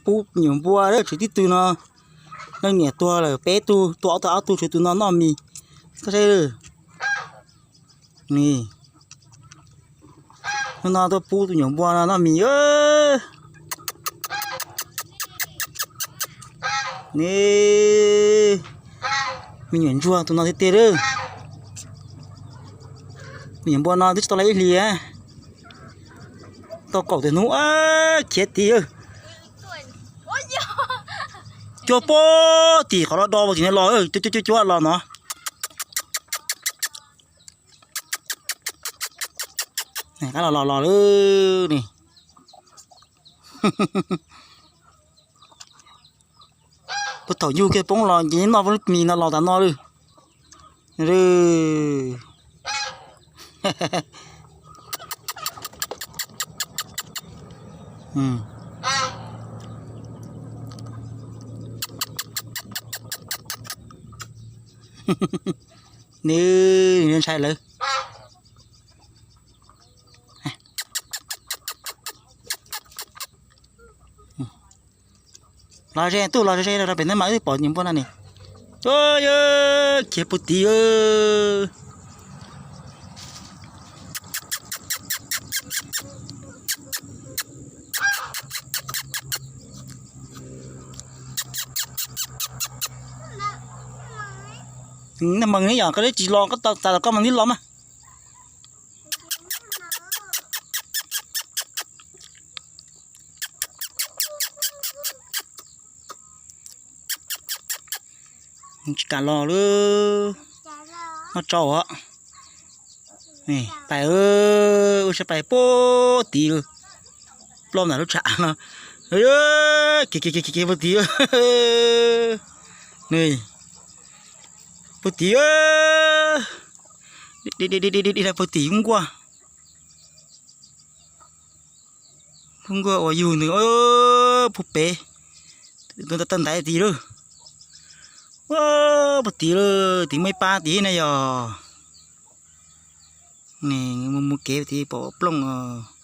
Pub me nyuam npua, tshuav tib tug no, leej niam tuag lawm peb tug, tua ob tug, ob tug tshuav tus no noj mis. Koj saib, hnub no tuaj pub tus me nyuam npua no noj mis. Ni, me nyuam ntsuag tus no tiag tiag lawm. Me nyuam npua no twb tsis tau los ib hlis, tau kaum tawm hnub, khiav tid. Cuab pob tim qhov do do tim no los, cuab cuab cuab los no. Qab los los los lawm ni. Puag thaum yug kiag poob los ces noj lub mis no los tas no lawm. Nws ntshai lawm. Los ze tuaj, los ze rau pem ntawd mas wb pom me nyuam npua no ne. Khiav puag tid. Naj mees ne, yog koj tsis los, koj txav los koj mam li los mas. Tsis kam los lawm. Noj tsau os. Pais, ua siab pais puag tid lawm. Ploj ntawm lub tshav no. Khiav khiav khiav puag tid. Puag tid. Puag tid nkuaj. Nkuaj uas yug nws puag pem, tau ntaiv tid lawm. Puag tid lawm, tid muaj ib pab tid na yog. Mus mus kev tid pom plooj os.